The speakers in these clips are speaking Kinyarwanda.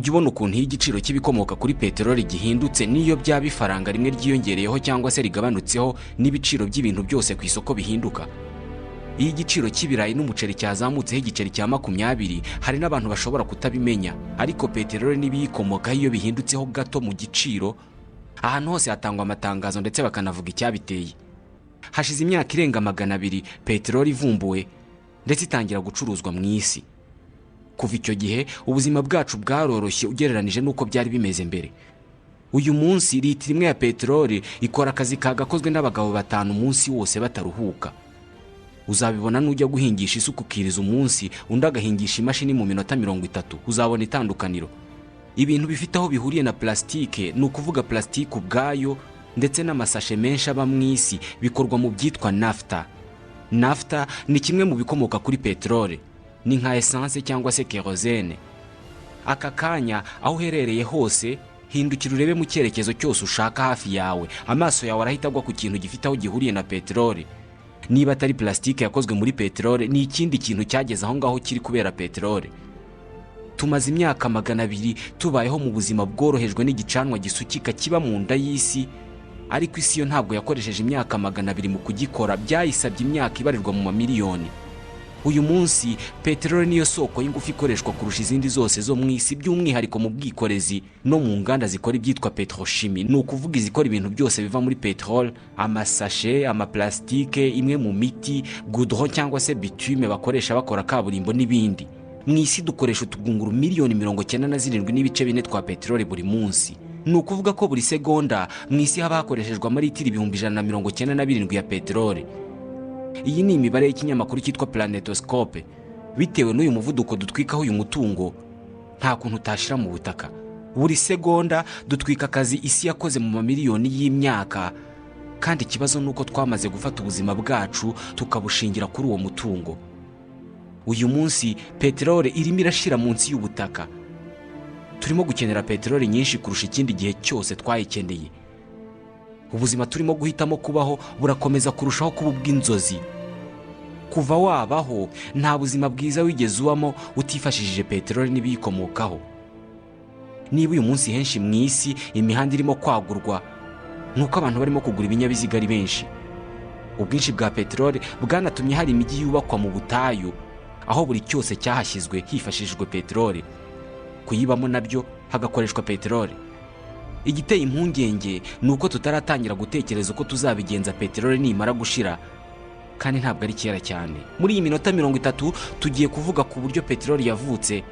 Ujya ubona ukuntu iyo igiciro cy'ibikomoka kuri peteroli gihindutse, n'iyo byaba ifaranga rimwe ryiyongereyeho cyangwa se rigabanutseho, n'ibiciro by'ibintu byose ku isoko bihinduka? Iyo igiciro cy'ibirayi n'umuceri cyazamutseho igiceri cya 20, hari n'abantu bashobora kutabimenya. Ariko peteroli n'ibiyikomokaho, iyo bihindutseho gato mu giciro, ahantu hose hatangwa amatangazo ndetse bakanavuga icyabiteye. Hashize imyaka irenga 200 peteroli ivumbuwe ndetse itangira gucuruzwa mu isi. Kuva icyo gihe ubuzima bwacu bwaroroshye ugereranije n'uko byari bimeze mbere. Uyu munsi litiro imwe ya peteroli ikora akazi kagakozwe n'abagabo batanu umunsi wose bataruhuka. Uzabibona nujya guhingisha isuka ukiriza umunsi, undi agahingisha imashini mu minota 30, uzabona itandukaniro. Ibintu bifite aho bihuriye na plasitike, ni ukuvuga plasitike ubwayo ndetse n'amasashe menshi aba mu isi, bikorwa mu byitwa nafuta. Nafuta ni kimwe mu bikomoka kuri peteroli, ni nka esanse cyangwa se kerosene. Aka kanya aho uherereye hose, hindukira urebe mu cyerekezo cyose ushaka hafi yawe, amaso yawe arahita agwa ku kintu gifite aho gihuriye na peteroli. Niba atari plasitike yakozwe muri peteroli, ni ikindi kintu cyageze aho ngaho kiri kubera peteroli. Tumaze imyaka 200 tubayeho mu buzima bworohejwe n'igicanwa gisukika kiba mu nda y'isi, ariko isi yo ntabwo yakoresheje imyaka 200 mu kugikora, byayisabye imyaka ibarirwa mu mamiliyoni. Uyu munsi peteroli niyo soko y'ingufu ikoreshwa kurusha izindi zose zo mu isi, by'umwihariko mu bwikorezi no mu nganda zikora ibyitwa petrochimie, ni ukuvuga izikora ibintu byose biva muri peteroli: amasashe, amaplastike, imwe mu miti, goudron cyangwa se bitume bakoresha bakora kaburimbo n'ibindi. Mu isi dukoresha utugunguru miliyoni 97.4 twa peteroli buri munsi. Ni ukuvuga ko buri segonda mu isi haba hakoreshejwe amaritiro 197,000 ya peteroli. Iyi ni imibare y'ikinyamakuru cyitwa Planetoscope. Bitewe n'uyu muvuduko dutwikaho uyu mutungo, nta kuntu utashira mu butaka. Buri segonda dutwika akazi isi yakoze mu mamiliyoni y'imyaka. Kandi ikibazo ni uko twamaze gufata ubuzima bwacu tukabushingira kuri uwo mutungo. Uyu munsi peteroli irimo irashira munsi y'ubutaka. Turimo gukenera peteroli nyinshi kurusha ikindi gihe cyose twayikeneye. Ubuzima turimo guhitamo kubaho burakomeza kurushaho kuba ubw'inzozi. Kuva wabaho, nta buzima bwiza wigeze ubamo utifashishije peteroli n'ibiyikomokaho. Niba uyu munsi henshi mu isi imihanda irimo kwagurwa, ni uko abantu barimo kugura ibinyabiziga ari benshi. Ubwinshi bwa peteroli bwanatumye hari imijyi yubakwa mu butayu, aho buri cyose cyahashyizwe hifashishijwe peteroli, kuyibamo nabyo hagakoreshwa peteroli. Igiteye impungenge ni uko tutaratangira gutekereza uko tuzabigenza peteroli nimara gushira, kandi ntabwo ari kera cyane. Muri iyi minota 30 tugiye kuvuga ku buryo peteroli yavutse,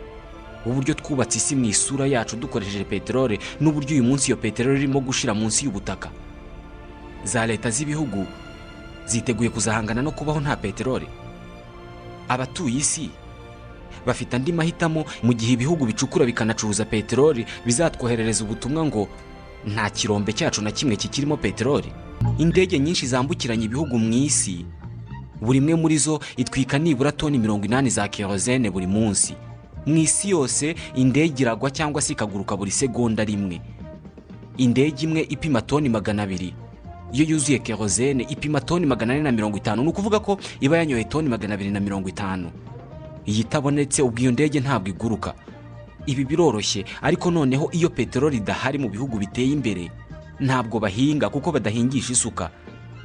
uburyo twubatse isi mu isura yacu dukoresheje peteroli, n'uburyo uyu munsi iyo peteroli irimo gushira munsi y'ubutaka. Za leta z'ibihugu ziteguye kuzahangana no kubaho nta peteroli? Abatuye isi bafite andi mahitamo mu gihe ibihugu bicukura bikanacuruza peteroli bizatwoherereza ubutumwa ngo nta kirombe cyacu na kimwe kikirimo peteroli? Indege nyinshi zambukiranya ibihugu mu isi, buri imwe muri zo itwika nibura toni 80 za kerosene buri munsi. Mu isi yose indege iragwa cyangwa se ikaguruka buri segonda rimwe. Indege imwe ipima toni 200, iyo yuzuye kerosene ipima toni 450, ni ukuvuga ko iba yanyoye toni 250. Iyi itabonetse, ubwo iyo ndege ntabwo iguruka. Ibi biroroshye, ariko noneho iyo peteroli idahari mu bihugu biteye imbere, ntabwo bahinga kuko badahingisha isuka.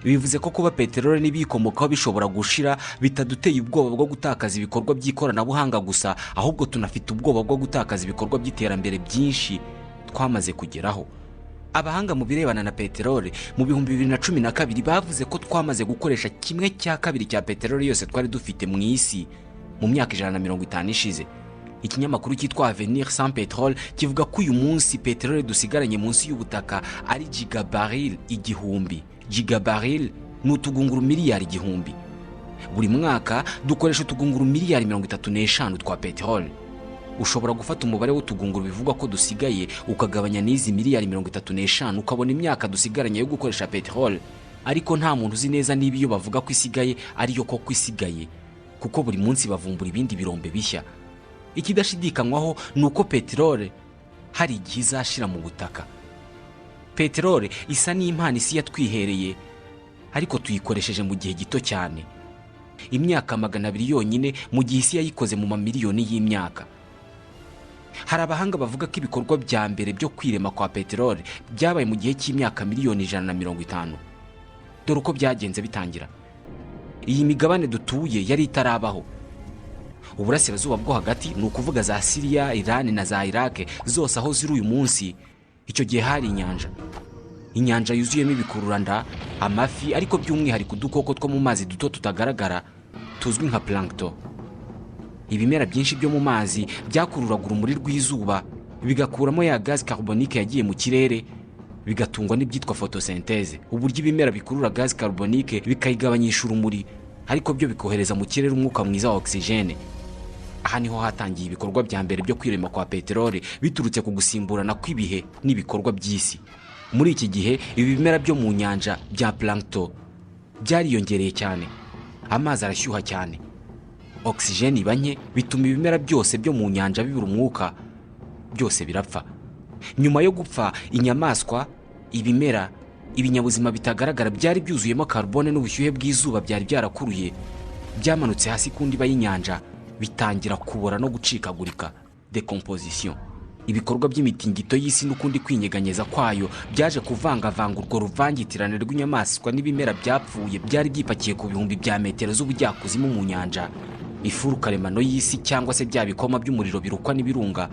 Bivuze ko kuba peteroli n'ibiyikomokaho bishobora gushira bitaduteye ubwoba bwo gutakaza ibikorwa by'ikoranabuhanga gusa, ahubwo tunafite ubwoba bwo gutakaza ibikorwa by'iterambere byinshi twamaze kugeraho. Abahanga mu birebana na peteroli mu 2012 bavuze ko twamaze gukoresha 1/2 cya peteroli yose twari dufite mu isi mu myaka 150 ishize. Ikinyamakuru cyitwa Avenir sans Pétrole kivuga ko uyu munsi peteroli dusigaranye munsi y'ubutaka ari gigabaril 1000. Gigabaril ni utugunguru miliyari 1000. Buri mwaka dukoresha utugunguru miliyari 35 twa peteroli. Ushobora gufata umubare w'utugunguru bivugwa ko dusigaye, ukagabanya n'izi miliyari 35, ukabona imyaka dusigaranye yo gukoresha peteroli. Ariko nta muntu uzi neza niba iyo bavuga ko isigaye ariyo koko isigaye, kuko buri munsi bavumbura ibindi birombe bishya. Ikidashidikanywaho ni uko peteroli hari igihe izashira mu butaka. Peteroli isa n'impano isi yatwihereye, ariko tuyikoresheje mu gihe gito cyane, imyaka 200 yonyine, mu gihe isi yayikoze mu mamiliyoni y'imyaka. Hari abahanga bavuga ko ibikorwa bya mbere byo kwirema kwa peteroli byabaye mu gihe cy'imyaka miliyoni 150. Dore uko byagenze bitangira. Iyi migabane dutuye yari itarabaho. Uburasirazuba bwo Hagati, ni ukuvuga za Siriya, Irani na za Irake zose aho ziri uyu munsi, icyo gihe hari inyanja, inyanja yuzuyemo ibikururanda, amafi, ariko by'umwihariko udukoko two mu mazi duto tutagaragara tuzwi nka plankton. Ibimera byinshi byo mu mazi byakururaga urumuri rw'izuba, bigakuramo ya gaz carbonique yagiye mu kirere, bigatungwa n'ibyitwa photosynthèse, uburyo ibimera bikurura gaz carbonique bikayigabanyisha urumuri, ariko byo bikohereza mu kirere umwuka mwiza wa oxygène. Aha niho hatangiye ibikorwa bya mbere byo kwirema kwa peteroli, biturutse ku gusimburana kw'ibihe n'ibikorwa by'isi. Muri iki gihe, ibi bimera byo mu nyanja bya plankton byariyongereye cyane, amazi arashyuha cyane, oxygène iba nke, bituma ibimera byose byo mu nyanja bibura umwuka, byose birapfa. Nyuma yo gupfa, inyamaswa, ibimera, ibinyabuzima bitagaragara byari byuzuyemo carbone n'ubushyuhe bw'izuba byari byarakuruye, byamanutse hasi ku ndiba y'inyanja, bitangira kubora no gucikagurika, décomposition. Ibikorwa by'imitingito y'isi n'ukundi kwinyeganyeza kwayo byaje kuvangavanga urwo ruvangitirane rw'inyamaswa n'ibimera byapfuye byari byipakiye ku bihumbi bya metero z'ubujyakuzimu mu nyanja. Ifuru karemano y'isi, cyangwa se bya bikoma by'umuriro birukwa n'ibirunga,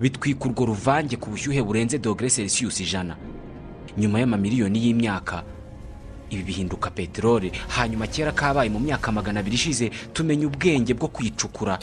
bitwika urwo ruvange ku bushyuhe burenze dogere Celsius 100. Nyuma y'amamiliyoni y'imyaka, ibi bihinduka peteroli. Hanyuma kera kabaye, mu myaka 200 ishize, tumenya ubwenge bwo kuyicukura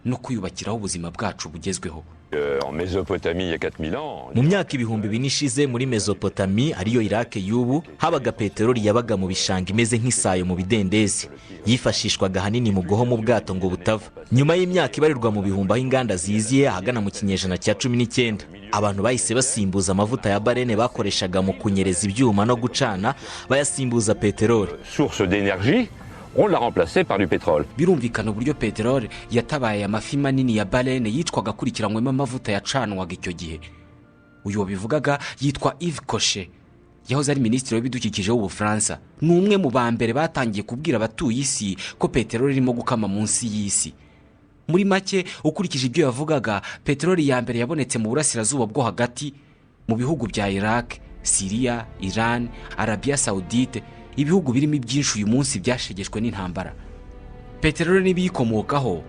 no kuyubakiraho ubuzima bwacu bugezweho. En Mésopotamie, il y a 4000 ans. Mu myaka 4000 ishize, muri Mesopotami, ariyo Irake y'ubu, habaga peteroli. Yabaga mu bishanga imeze nk'isayo mu bidendezi. Yifashishwaga ahanini mu guhoma ubwato ngo butava. Nyuma y'imyaka ibarirwa mu bihumbi, aho inganda ziziye ahagana mu kinyejana cya 19, abantu bahise basimbuza amavuta ya barene bakoreshaga mu kunyereza ibyuma no gucana, bayasimbuza peteroli. Source d'énergie, on l'a remplacé par du pétrole. Birumvikana uburyo peteroli yatabaye amafi manini ya barene yicwaga akurikiranywemo amavuta yacanwaga icyo gihe. Uyu wabivugaga yitwa Yves Cochet, yahoze ari minisitiri w'ibidukikije w'Ubufaransa. Ni umwe mu ba mbere batangiye kubwira abatuye isi ko peteroli irimo gukama munsi y'isi. Muri make, ukurikije ibyo yavugaga, peteroli ya mbere yabonetse mu Burasirazuba bwo Hagati, mu bihugu bya Iraq, Siriya, Iran, Arabiya Saudite, ibihugu birimo ibyinshi uyu munsi byashegeshwe n'intambara. Peteroli n'ibiyikomokaho,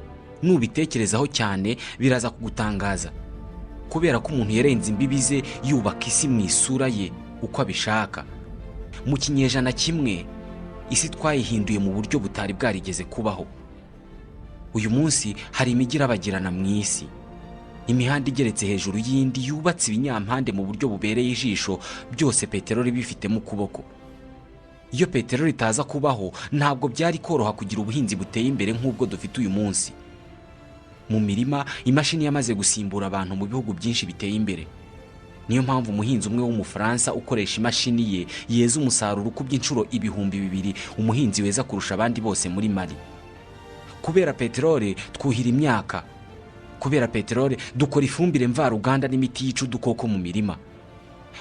nubitekerezaho cyane biraza kugutangaza, kubera ko umuntu yarenze imbibi ze, yubaka isi mu isura ye uko abishaka. Mu kinyejana kimwe, isi twayihinduye mu buryo butari bwarigeze kubaho. Uyu munsi hari imijyi irabagirana mu isi, imihanda igeretse hejuru y'indi, yubatse ibinyampande mu buryo bubereye ijisho, byose peteroli bifitemo ukuboko. Iyo peteroli itaza kubaho, ntabwo byari koroha kugira ubuhinzi buteye imbere nk'ubwo dufite uyu munsi. Mu mirima, imashini yamaze gusimbura abantu mu bihugu byinshi biteye imbere. Niyo mpamvu umuhinzi umwe w'Umufaransa ukoresha imashini ye yeza umusaruro ukubye inshuro 2000 umuhinzi weza kurusha abandi bose muri Mali. Kubera peteroli twuhira imyaka. Kubera peteroli dukora ifumbire mvaruganda n'imiti yica udukoko mu mirima.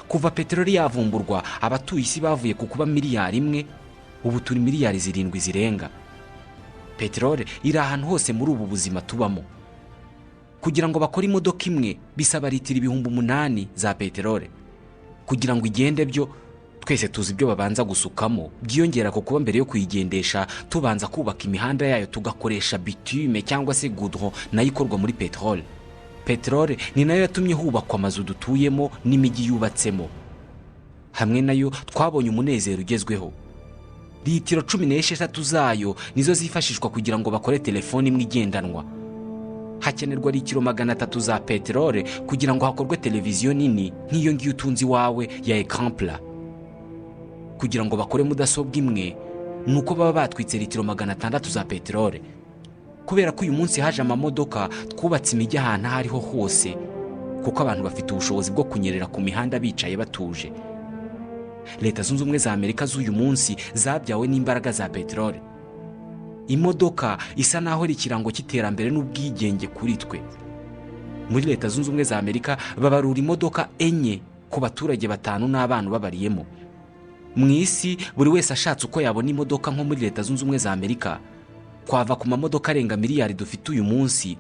Kuva peteroli yavumburwa, abatuye isi bavuye ku kuba miliyari 1, ubu turi miliyari 7 zirenga. Peteroli iri ahantu hose muri ubu buzima tubamo. Kugira ngo bakore imodoka imwe bisaba litiro 8000 za peteroli. Kugira ngo igende byo, twese tuzi ibyo babanza gusukamo, byiyongera ku kuba mbere yo kuyigendesha tubanza kubaka imihanda yayo, tugakoresha bitume cyangwa se goudron, nayo ikorwa muri peteroli. Peteroli ni nayo yatumye hubakwa amazu dutuyemo n'imijyi yubatsemo. Hamwe nayo twabonye umunezero ugezweho. Litiro 16 zayo nizo zifashishwa kugira ngo bakore telefone imwe igendanwa. Hakenerwa litiro 300 za peteroli kugira ngo hakorwe televiziyo nini nk'iyo ngiyo utunze iwawe ya écran plat. Kugira ngo bakore mudasobwa imwe ni uko baba batwitse litiro 600 za peteroli. Kubera ko uyu munsi haje amamodoka, twubatse imijyi ahantu aho ariho hose, kuko abantu bafite ubushobozi bwo kunyerera ku mihanda bicaye batuje. Leta Zunze Ubumwe za Amerika z'uyu munsi zabyawe n'imbaraga za peteroli. Imodoka isa naho ari ikirango cy'iterambere n'ubwigenge kuri twe. Muri Leta Zunze Ubumwe za Amerika babarura imodoka enye ku baturage batanu n'abana babariyemo. Mu isi, buri wese ashatse uko yabona imodoka nko muri Leta Zunze Ubumwe za Amerika, twava ku mamodoka arenga miliyari dufite uyu munsi.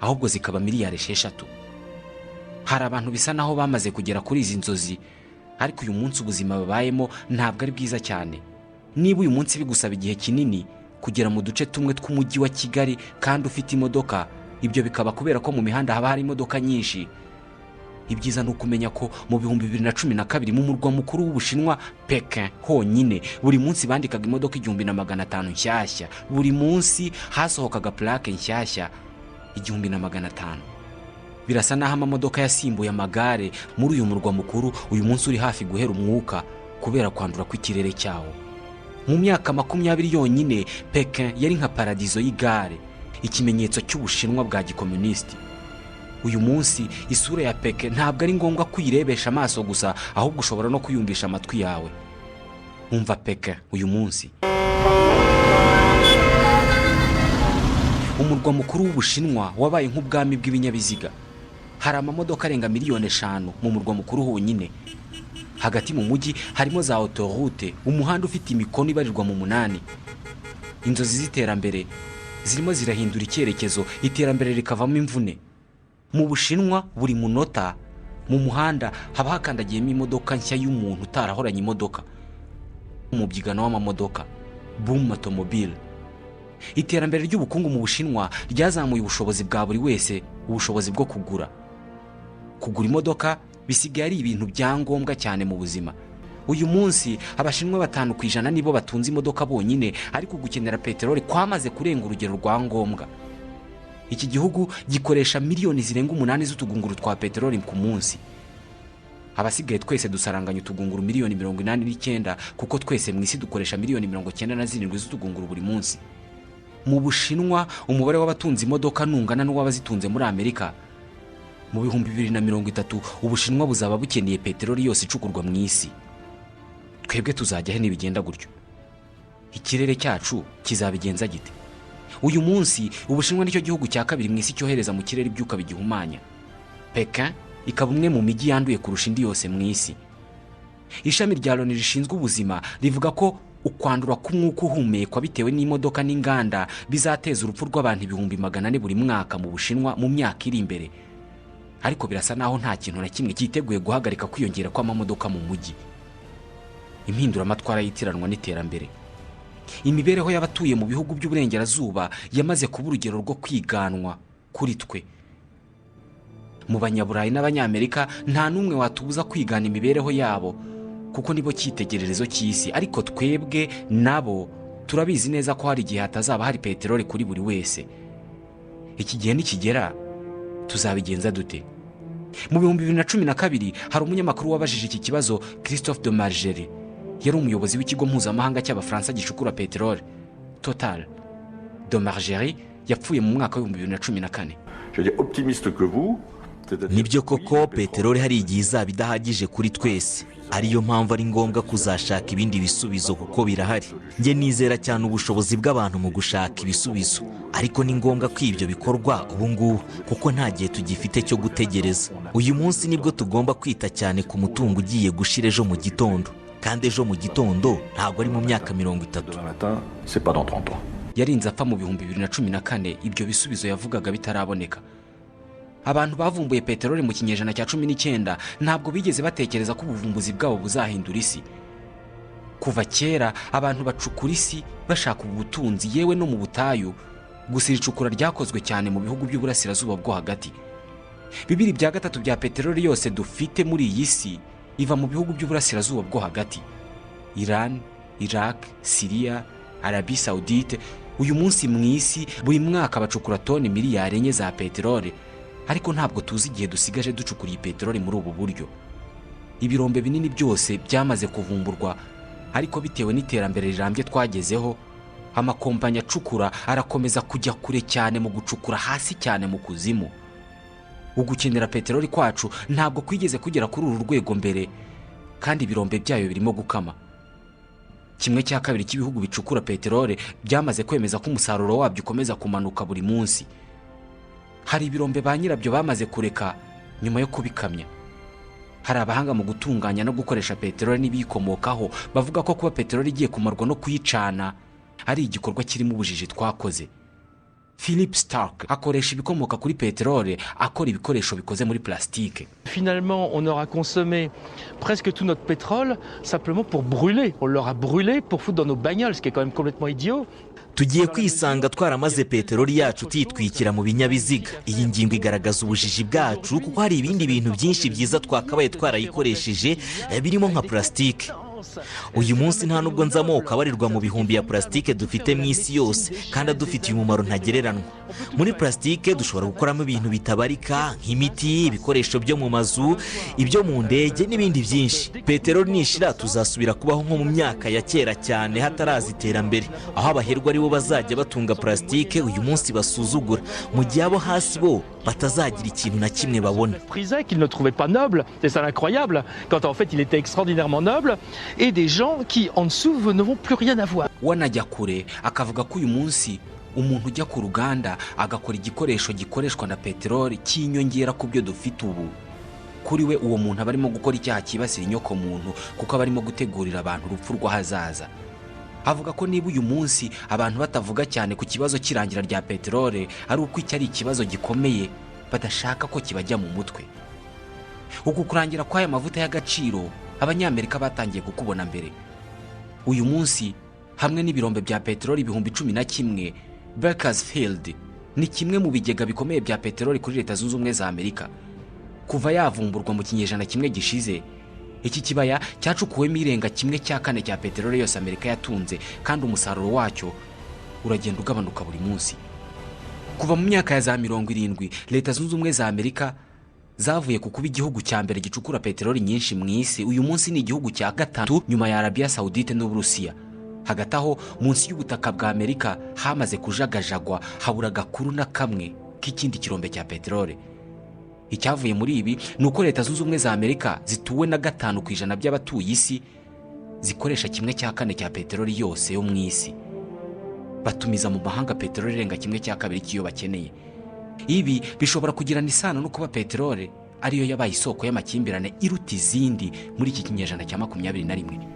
Ahubwo zikaba miliyari 6. Hari abantu bisa naho bamaze kugera kuri izi nzozi, ariko uyu munsi ubuzima babayemo ntabwo ari bwiza cyane. Niba uyu munsi bigusaba igihe kinini kugera mu duce tumwe tw'umujyi wa Kigali kandi ufite imodoka, ibyo bikaba kubera ko mu mihanda haba hari imodoka nyinshi, ibyiza ni ukumenya ko mu 2012 mu murwa mukuru w'Ubushinwa Pekin honyine buri munsi bandikaga imodoka 1500 nshyashya. Buri munsi hasohokaga plaque nshyashya 1500. Birasa n'aho amamodoka yasimbuye amagare muri uyu murwa mukuru uyu munsi uri hafi guhera umwuka kubera kwandura kw'ikirere cyawo. Mu myaka 20 yonyine, Pekin yari nka paradizo y'igare, ikimenyetso cy'Ubushinwa bwa gikomunisiti. Uyu munsi isura ya Pekin ntabwo ari ngombwa kuyirebesha amaso gusa, ahubwo ushobora no kuyumvisha amatwi yawe. Umva Pekin uyu munsi. Umurwa mukuru w'Ubushinwa wabaye nk'ubwami bw'ibinyabiziga. Hari amamodoka arenga miliyoni 5 mu murwa mukuru honyine. Hagati mu mujyi harimo za autoroute, umuhanda ufite imikono ibarirwa mu munani. Inzozi z'iterambere zirimo zirahindura icyerekezo, iterambere rikavamo imvune. Mu Bushinwa buri munota mu muhanda haba hakandagiyemo imodoka nshya y'umuntu utarahoranye imodoka. Umubyigano w'amamodoka, boom automobile. Iterambere ry'ubukungu mu Bushinwa ryazamuye ubushobozi bwa buri wese, ubushobozi bwo kugura imodoka bisigaye ari ibintu bya ngombwa cyane mu buzima. Uyu munsi Abashinwa 5% nibo batunze imodoka bonyine, ariko gukenera peteroli kwamaze kurenga urugero rwa ngombwa. Iki gihugu gikoresha miliyoni zirenga 8 z'utugunguru twa peteroli ku munsi. Abasigaye twese dusaranganya utugunguru miliyoni 89, kuko twese mu isi dukoresha miliyoni 97 z'utugunguru buri munsi. Mu Bushinwa umubare w'abatunze imodoka nungana n'uw'abazitunze muri Amerika. Mu 2030 Ubushinwa buzaba bukeneye peteroli yose icukurwa mu isi. Twebwe tuzajya he nibigenda gutyo? Ikirere cyacu kizabigenza gite? Uyu munsi Ubushinwa nicyo gihugu cya kabiri mu isi cyohereza mu kirere ibyuka bigihumanya. Pekin ikaba umwe mu mijyi yanduye kurusha indi yose mu isi. Ishami rya Loni rishinzwe ubuzima rivuga ko ukwandura k'umwuka uhumekwa bitewe n'imodoka n'inganda bizateza urupfu rw'abantu 400,000 buri mwaka mu Bushinwa mu myaka iri imbere. Ariko birasa naho nta kintu na kimwe cyiteguye guhagarika kwiyongera kw'amamodoka mu mujyi. Impinduramatwara yitiranwa n'iterambere. Imibereho y'abatuye mu bihugu by'uburengerazuba yamaze kuba urugero rwo kwiganwa kuri twe. Mu Banyaburayi n'Abanyamerika nta n'umwe watubuza kwigana imibereho yabo, kuko nibo cyitegererezo cy'isi. Ariko twebwe nabo turabizi neza ko hari igihe hatazaba hari peteroli kuri buri wese. Iki gihe nikigera tuzabigenza dute? Mu 2012 hari umunyamakuru wabajije iki kibazo Christophe de Margerie, yari umuyobozi w'ikigo mpuzamahanga cy'Abafaransa gicukura peteroli Total. De Margerie yapfuye mu mwaka w'2014. Je veux dire, optimiste que vous, c'est-à-dire Nibyo koko, peteroli hari igihe izaba idahagije kuri twese, ariyo mpamvu ari ngombwa kuzashaka ibindi bisubizo kuko birahari. Njye nizera cyane ubushobozi bw'abantu mu gushaka ibisubizo, ariko ni ngombwa ko ibyo bikorwa ubu ngubu kuko nta gihe tugifite cyo gutegereza. Uyu munsi nibwo tugomba kwita cyane ku mutungo ugiye gushira ejo mu gitondo, kandi ejo mu gitondo ntabwo ari mu myaka 30. Demain matin, c'est pas dans 30 ans. Yarinze apfa mu 2014 ibyo bisubizo yavugaga bitaraboneka. Abantu bavumbuye peteroli mu kinyejana cya 19 ntabwo bigeze batekereza ko ubuvumbuzi bwabo buzahindura isi. Kuva kera abantu bacukura isi bashaka ubu butunzi, yewe no mu butayu. Gusa iri cukura ryakozwe cyane mu bihugu by'uburasirazuba bwo hagati. 2/3 bya peteroli yose dufite muri iyi si iva mu bihugu by'uburasirazuba bwo hagati: Iran, Iraq, Siriya, Arabie Saoudite. Uyu munsi mu isi buri mwaka bacukura toni miliyari 4 za peteroli, ariko ntabwo tuzi igihe dusigaje ducukura iyi peteroli muri ubu buryo. Ibirombe binini byose byamaze kuvumburwa, ariko bitewe n'iterambere rirambye twagezeho, amakompanyi acukura arakomeza kujya kure cyane mu gucukura hasi cyane mu kuzimu. Ugukenera peteroli kwacu ntabwo kwigeze kugera kuri uru rwego mbere, kandi ibirombe byayo birimo gukama. 1/2 cy'ibihugu bicukura peteroli byamaze kwemeza ko umusaruro wabyo ukomeza kumanuka buri munsi. Hari ibirombe ba nyirabyo bamaze kureka nyuma yo kubikamya. Hari abahanga mu gutunganya no gukoresha peteroli n'ibiyikomokaho bavuga ko kuba peteroli igiye kumarwa no kuyicana ari igikorwa kirimo ubujiji twakoze. Philip Stark akoresha ibikomoka kuri peteroli akora ibikoresho bikoze muri plastique. Finalement, on aura consommé presque tout notre pétrole simplement pour brûler. On l'aura brûlé pour foutre dans nos bagnoles, ce qui est quand même complètement idiot. Tugiye kwisanga twaramaze peteroli yacu tuyitwikira mu binyabiziga. Iyi ngingo igaragaza ubujiji bwacu, kuko hari ibindi bintu byinshi byiza twakabaye twarayikoresheje, birimo nka purasitike. Uyu munsi nta nubwo nzi amoko abarirwa mu bihumbi ya purasitike dufite mu isi yose kandi adufitiye umumaro ntagereranwa. Muri purasitike dushobora gukoramo ibintu bitabarika nk'imiti, ibikoresho byo mu mazu, ibyo mu ndege n'ibindi byinshi. Peteroli nishira, tuzasubira kubaho nko mu myaka ya kera cyane hataraza iterambere, aho abaherwe aribo bazajya batunga purasitike uyu munsi basuzugura, mu gihe abo hasi bo batazagira ikintu na kimwe babona. Méprisait, qu'il ne trouvait pas noble, c'est ça l'incroyable, quand en fait il était extraordinairement noble, et des gens qui en dessous ne vont plus rien avoir. Wanajya kure akavuga ko uyu munsi umuntu ujya ku ruganda agakora igikoresho gikoreshwa na peteroli cy'inyongera ku byo dufite ubu, kuri we uwo muntu aba arimo gukora icyaha cyibasira inyokomuntu, kuko aba arimo gutegurira abantu urupfu rw'ahazaza. Avuga ko niba uyu munsi abantu batavuga cyane ku kibazo cy'irangira rya peteroli, ari uko iki ari ikibazo gikomeye badashaka ko kibajya mu mutwe. Uku kurangira kw'aya mavuta y'agaciro Abanyamerika batangiye kukubona mbere. Uyu munsi, hamwe n'ibirombe bya peteroli 11,000, Bakersfield ni kimwe mu bigega bikomeye bya peteroli kuri Leta Zunze Ubumwe za Amerika. Kuva yavumburwa mu kinyejana kimwe gishize, iki kibaya cyacukuwemo irenga 1/4 cya peteroli yose Amerika yatunze, kandi umusaruro wacyo uragenda ugabanuka buri munsi. Kuva mu myaka ya za 70, Leta Zunze Ubumwe za Amerika zavuye ku kuba igihugu cya mbere gicukura peteroli nyinshi mu isi, uyu munsi ni igihugu cya gatatu nyuma ya Arabiya Sawudite n'Uburusiya. Hagati aho, munsi y'ubutaka bwa Amerika hamaze kujagajagwa, habura agakuru na kamwe k'ikindi kirombe cya peteroli. Icyavuye muri ibi ni uko Leta Zunze Ubumwe za Amerika zituwe na 5% by'abatuye isi zikoresha 1/4 cya peteroli yose yo mu isi. Batumiza mu mahanga peteroli irenga 1/2 cy'iyo bakeneye. Ibi bishobora kugirana isano no kuba peteroli ariyo yabaye isoko y'amakimbirane iruta izindi muri iki kinyejana cya 21.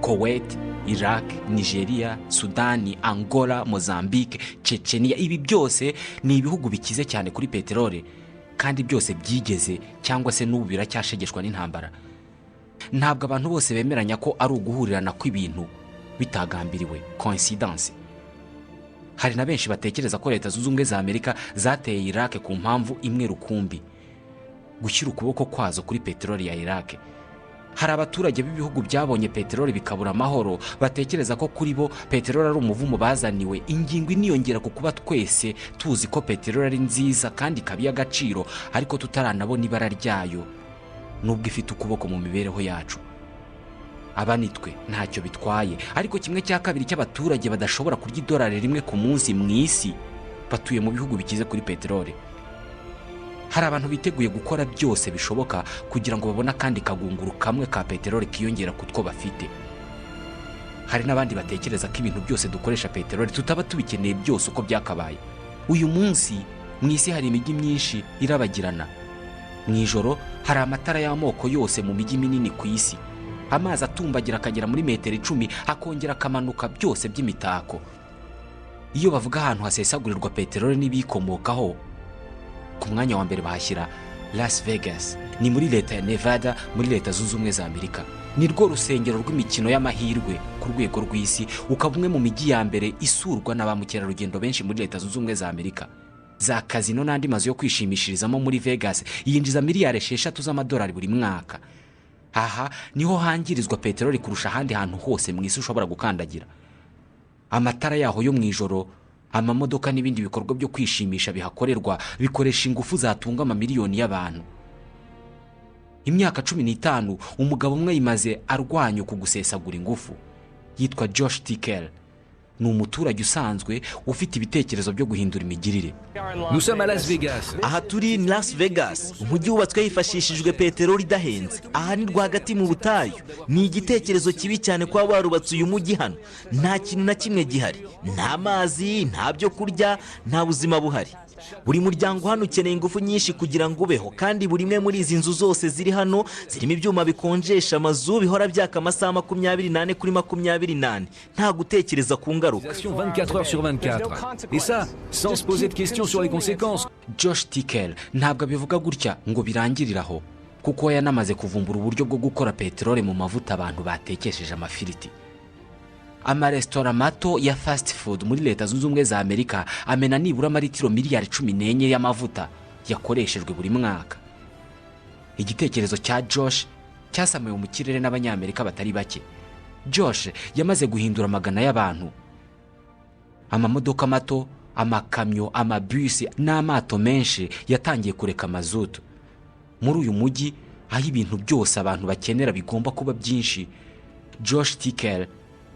Kuwait, Iraq, Nigeria, Sudani, Angola, Mozambique, Chechenia, ibi byose ni ibihugu bikize cyane kuri peteroli, kandi byose byigeze cyangwa se n'ubu biracyashegeshwa n'intambara. Ntabwo abantu bose bemeranya ko ari uguhurirana kw'ibintu bitagambiriwe, coincidence. Hari na benshi batekereza ko Leta Zunze Ubumwe za Amerika zateye Iraq ku mpamvu imwe rukumbi: gushyira ukuboko kwazo kuri peteroli ya Iraq. Hari abaturage b'ibihugu byabonye peteroli bikabura amahoro batekereza ko kuri bo peteroli ari umuvumo bazaniwe. Ingingo iniyongera ku kuba twese tuzi ko peteroli ari nziza kandi ikaba iy'agaciro, ariko tutaranabona ibara ryayo nubwo ifite ukuboko mu mibereho yacu. Aba ni twe ntacyo bitwaye, ariko 1/2 cy'abaturage badashobora kurya idolari rimwe ku munsi mu isi batuye mu bihugu bikize kuri peteroli. Hari abantu biteguye gukora byose bishoboka kugira ngo babone akandi kagunguru kamwe ka peteroli kiyongera ku two bafite. Hari n'abandi batekereza ko ibintu byose dukoresha peteroli tutaba tubikeneye byose uko byakabaye. Uyu munsi mu isi hari imijyi myinshi irabagirana mu ijoro. Hari amatara y'amoko yose mu mijyi minini ku isi, amazi atumbagira akagera muri metero 10 akongera akamanuka, byose by'imitako. Iyo bavuga ahantu hasesagurirwa peteroli n'ibiyikomokaho, ku mwanya wa mbere bahashyira Las Vegas. Ni muri leta ya Nevada muri Leta Zunze Ubumwe za Amerika. Ni rwo rusengero rw'imikino y'amahirwe ku rwego rw'isi, ukaba umwe mu mijyi ya mbere isurwa na ba mukerarugendo benshi muri Leta Zunze Ubumwe za Amerika. Za kazino n'andi mazu yo kwishimishirizamo muri Vegas yinjiza miliyari 6 z'amadolari buri mwaka. Aha niho hangirizwa peteroli kurusha ahandi hantu hose mu isi ushobora gukandagira. Amatara yaho yo mu ijoro, amamodoka n'ibindi bikorwa byo kwishimisha bihakorerwa bikoresha ingufu zatunga amamiliyoni y'abantu. Imyaka 15 umugabo umwe yimaze arwanya uku gusesagura ingufu. Yitwa Josh Tikel, ni umuturage usanzwe ufite ibitekerezo byo guhindura imigirire. Nous sommes à Las Vegas. Aha turi ni Las Vegas, umujyi wubatswe hifashishijwe peteroli idahenze. Aha ni rwagati mu butayu. Ni igitekerezo kibi cyane kuba barubatse uyu mujyi hano. Nta kintu na kimwe gihari, nta mazi, nta byo kurya, nta buzima buhari. Buri muryango hano ukeneye ingufu nyinshi kugira ngo ubeho, kandi buri imwe muri izi nzu zose ziri hano zirimo ibyuma bikonjesha amazu bihora byaka amasaha 24 kuri 24, nta gutekereza ku ngaruka. 24 heures sur 24. Et ça, sans se poser de questions sur les conséquences. Josh Tickell ntabwo abivuga gutya ngo birangirire aho, kuko yanamaze kuvumbura uburyo bwo gukora peteroli mu mavuta abantu batekesheje amafiriti. Amaresitora mato ya fast food muri Leta Zunze Ubumwe za Amerika amena nibura amaritiro miliyari 14 y'amavuta yakoreshejwe buri mwaka. Igitekerezo cya Josh cyasamiwe mu kirere n'Abanyamerika batari bake. Josh yamaze guhindura amagana y'abantu. Amamodoka mato, amakamyo, amabisi n'amato menshi yatangiye kureka mazutu. Muri uyu mujyi, aho ibintu byose abantu bakenera bigomba kuba byinshi, Josh Tickell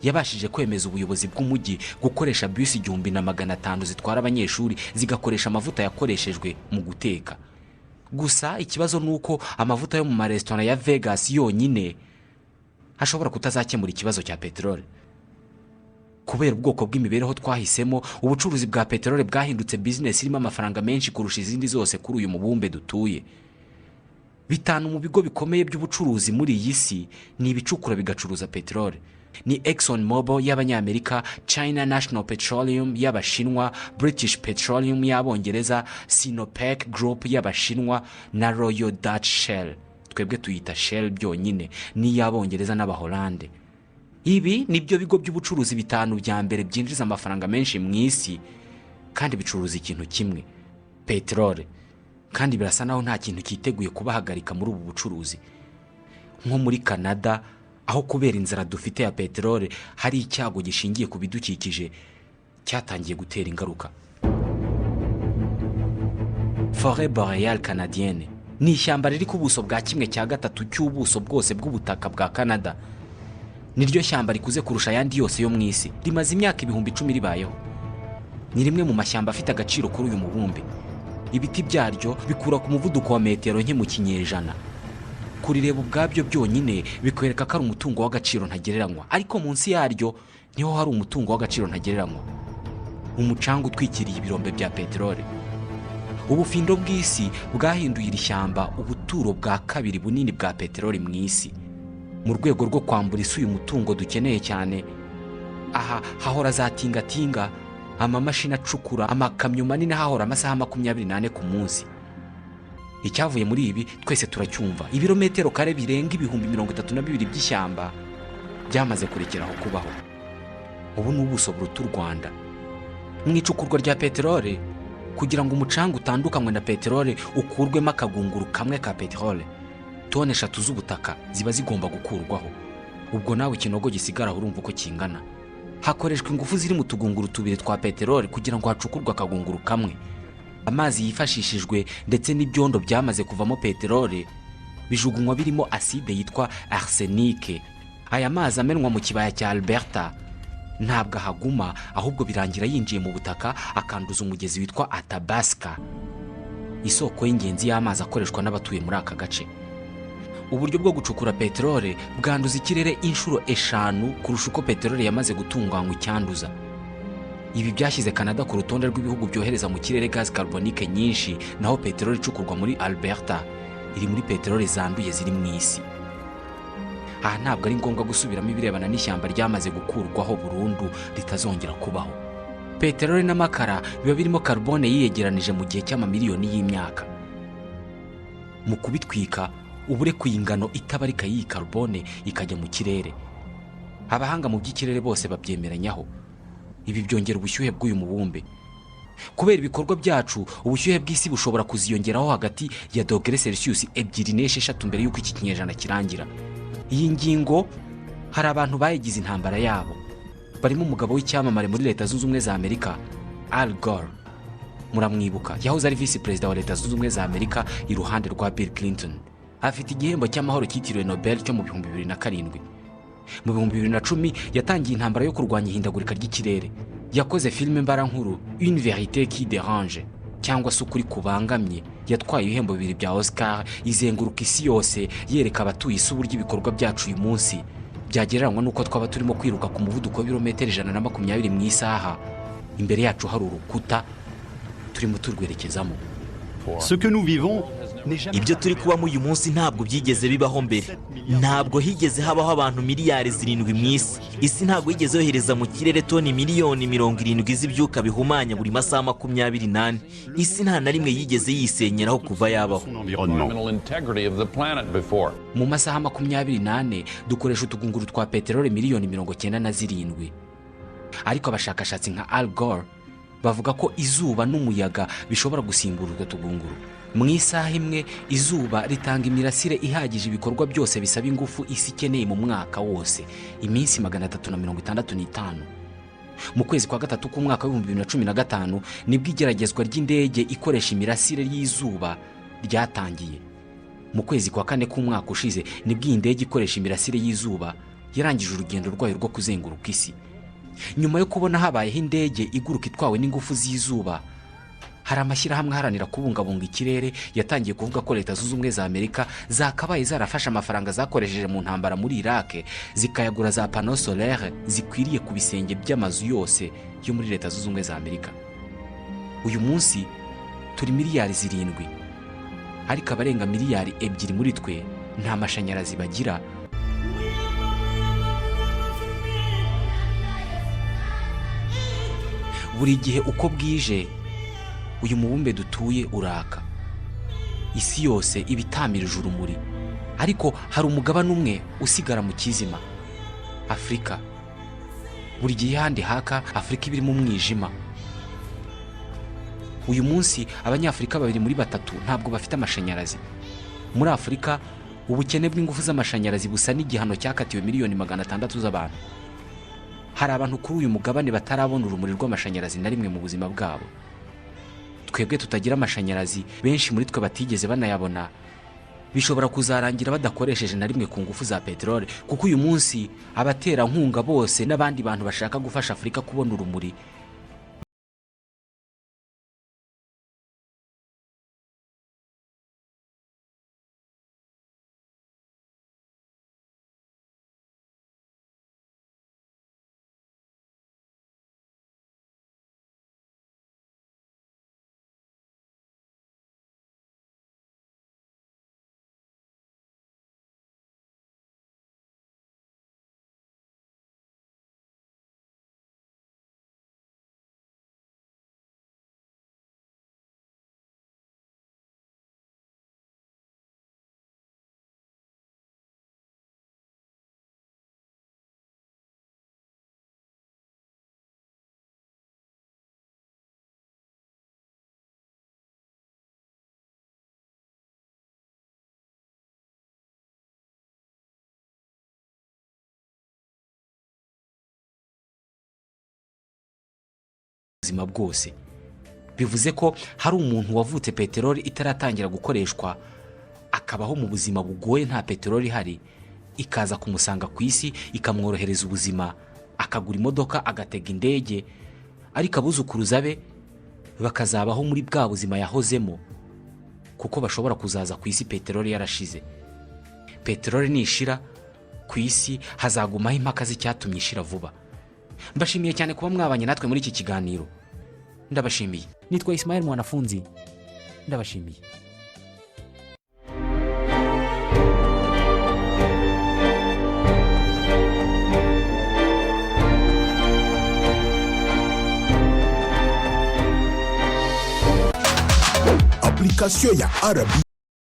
yabashije kwemeza ubuyobozi bw'umujyi gukoresha bisi 1500 zitwara abanyeshuri zigakoresha amavuta yakoreshejwe mu guteka gusa. Ikibazo ni uko amavuta yo mu maresitora ya Vegas yonyine ashobora kutazakemura ikibazo cya peteroli. Kubera ubwoko bw'imibereho twahisemo, ubucuruzi bwa peteroli bwahindutse bizinesi irimo amafaranga menshi kurusha izindi zose kuri uyu mubumbe dutuye. 5 mu bigo bikomeye by'ubucuruzi muri iyi si ni ibicukura bigacuruza peteroli. Ni Exxon Mobil y'Abanyamerika, China National Petroleum y'Abashinwa, British Petroleum y'Abongereza, Sinopec Group y'Abashinwa na Royal Dutch Shell, twebwe tuyita Shell byonyine, n'iy'Abongereza n'Abahorande. Ibi ni byo bigo by'ubucuruzi 5 bya mbere byinjiza amafaranga menshi mu isi, kandi bicuruza ikintu kimwe, peteroli, kandi birasa naho nta kintu cyiteguye kubahagarika muri ubu bucuruzi. Nko muri Canada, aho kubera inzara dufite ya peteroli hari icyago gishingiye ku bidukikije cyatangiye gutera ingaruka. Forêt boréale canadienne ni ishyamba riri ku buso bwa 1/3 cy'ubuso bwose bw'ubutaka bwa Canada. Niryo shyamba rikuze kurusha ayandi yose yo mu isi. Rimaze imyaka 10,000 ribayeho. Ni rimwe mu mashyamba afite agaciro kuri uyu mubumbe. Ibiti byaryo bikura ku muvuduko wa metero nke mu kinyejana. Kurireba ubwabyo byonyine bikwereka ko ari umutungo w'agaciro ntagereranywa, ariko munsi yaryo niho hari umutungo w'agaciro ntagereranywa, umucanga utwikiriye ibirombe bya peteroli. Ubufindo bw'isi bwahinduye iri shyamba ubuturo bwa kabiri bunini bwa peteroli mu isi. Mu rwego rwo kwambura isi uyu mutungo dukeneye cyane, aha hahora za tingatinga, amamashini acukura, amakamyo manini, hahora amasaha 24 ku munsi. Icyavuye muri ibi twese turacyumva: ibirometero kare birenga 32,000 by'ishyamba byamaze kurekeraho kubaho. Ubu ni ubuso buruta u Rwanda. Mu icukurwa rya peteroli, kugira ngo umucanga utandukanywe na peteroli ukurwemo akagunguru kamwe ka peteroli, tone 3 z'ubutaka ziba zigomba gukurwaho. Ubwo nawe ikinogo gisigara aho urumva uko kingana. Hakoreshwa ingufu ziri mu tugunguru tubiri twa peteroli kugira ngo hacukurwe akagunguru kamwe. Amazi yifashishijwe ndetse n'ibyondo byamaze kuvamo peteroli bijugunywa birimo aside yitwa arsenike. Aya mazi amenwa mu kibaya cya Alberta ntabwo ahaguma, ahubwo birangira yinjiye mu butaka akanduza umugezi witwa Athabasca, isoko y'ingenzi y'amazi akoreshwa n'abatuye muri aka gace. Uburyo bwo gucukura peteroli bwanduza ikirere inshuro 5 kurusha uko peteroli yamaze gutunganywa icyanduza. Ibi byashyize Canada ku rutonde rw'ibihugu byohereza mu kirere gazi carbonique nyinshi, naho peteroli icukurwa muri Alberta iri muri peteroli zanduye ziri mu isi. Aha ntabwo ari ngombwa gusubiramo ibirebana n'ishyamba ryamaze gukurwaho burundu ritazongera kubaho. Peteroli n'amakara biba birimo carbone yiyegeranije mu gihe cy'amamiliyoni y'imyaka. Mu kubitwika uba urekuye ingano itabarika y'iyi carbone ikajya mu kirere. Abahanga mu by'ikirere bose babyemeranyaho. Ibi byongera ubushyuhe bw'uyu mubumbe. Kubera ibikorwa byacu, ubushyuhe bw'isi bushobora kuziyongeraho hagati ya dogere Celsius 2 n'6 mbere y'uko iki kinyejana kirangira. Iyi ngingo hari abantu bayigize intambara yabo, barimo umugabo w'icyamamare muri Leta Zunze Ubumwe za Amerika, Al Gore. Muramwibuka, yahoze ari visi perezida wa Leta Zunze Ubumwe za Amerika iruhande rwa Bill Clinton. Afite igihembo cy'amahoro cyitiriwe Nobel cyo mu 2007. Mu 2010 yatangiye intambara yo kurwanya ihindagurika ry'ikirere. Yakoze filime mbarankuru Une vérité qui dérange, cyangwa se ukuri kubangamye, yatwaye ibihembo bibiri bya Oscar, izenguruka isi yose yereka abatuye isi uburyo ibikorwa byacu uyu munsi byagereranywa n'uko twaba turimo kwiruka ku muvuduko w'ibirometero 120 mu isaha, imbere yacu hari urukuta. Turimo turwerekezamo. Ce que nous vivons n'est jamais Ibyo turi kubamo uyu munsi ntabwo byigeze bibaho mbere. Ntabwo higeze habaho abantu miliyari 7 mu isi. Isi ntabwo yigeze yohereza mu kirere toni miliyoni 70 z'ibyuka bihumanya buri masaha 24. Isi nta na rimwe yigeze yisenyeraho kuva yabaho. Son environnement. Mu masaha 24 dukoresha utugunguru twa peteroli miliyoni 97. Ariko abashakashatsi nka Al Gore bavuga ko izuba n'umuyaga bishobora gusimbura utwo tugunguru. Mu isaha imwe, izuba ritanga imirasire ihagije ibikorwa byose bisaba ingufu isi ikeneye mu mwaka wose, iminsi 365. Mu kwezi kwa gatatu k'umwaka wa 2015 nibwo igeragezwa ry'indege ikoresha imirasire y'izuba ryatangiye. Mu kwezi kwa kane k'umwaka ushize nibwo iyi ndege ikoresha imirasire y'izuba yarangije urugendo rwayo rwo kuzenguruka isi. Nyuma yo kubona habayeho indege iguruka itwawe n'ingufu z'izuba, hari amashyirahamwe aharanira kubungabunga ikirere yatangiye kuvuga ko Leta Zunze Ubumwe za Amerika zakabaye zarafashe amafaranga zakoresheje mu ntambara muri Iraq zikayagura za panneaux solaires zikwiriye ku bisenge by'amazu yose yo muri Leta Zunze Ubumwe za Amerika. Uyu munsi turi miliyari 7, ariko abarenga miliyari 2 muri twe nta mashanyarazi bagira. Buri gihe uko bwije, uyu mubumbe dutuye uraka, isi yose iba itamirije urumuri, ariko hari umugabane umwe usigara mu kizima, Afurika. Buri gihe ahandi haka, Afurika iba irimo umwijima. Uyu munsi Abanyafurika babiri muri batatu ntabwo bafite amashanyarazi. Muri Afurika, ubukene bw'ingufu z'amashanyarazi busa n'igihano cyakatiwe miliyoni 600 z'abantu. Hari abantu kuri uyu mugabane batarabona urumuri rw'amashanyarazi na rimwe mu buzima bwabo. Twebwe tutagira amashanyarazi, benshi muri twe batigeze banayabona, bishobora kuzarangira badakoresheje na rimwe ku ngufu za peteroli, kuko uyu munsi abaterankunga bose n'abandi bantu bashaka gufasha Afurika kubona urumuri buzima bwose. Bivuze ko hari umuntu wavutse peteroli itaratangira gukoreshwa, akabaho mu buzima bugoye nta peteroli ihari, ikaza kumusanga ku isi ikamworohereza ubuzima, akagura imodoka, agatega indege, ariko abuzukuruza be bakazabaho muri bwa buzima yahozemo, kuko bashobora kuzaza ku isi peteroli yarashize. Peteroli nishira ku isi, hazagumaho impaka z'icyatumye ishira vuba. Mbashimiye cyane kuba mwabanye natwe muri iki kiganiro. Ndabashimiye. Nitwa Ismael Mwanafunzi, ndabashimiye. Application ya RB.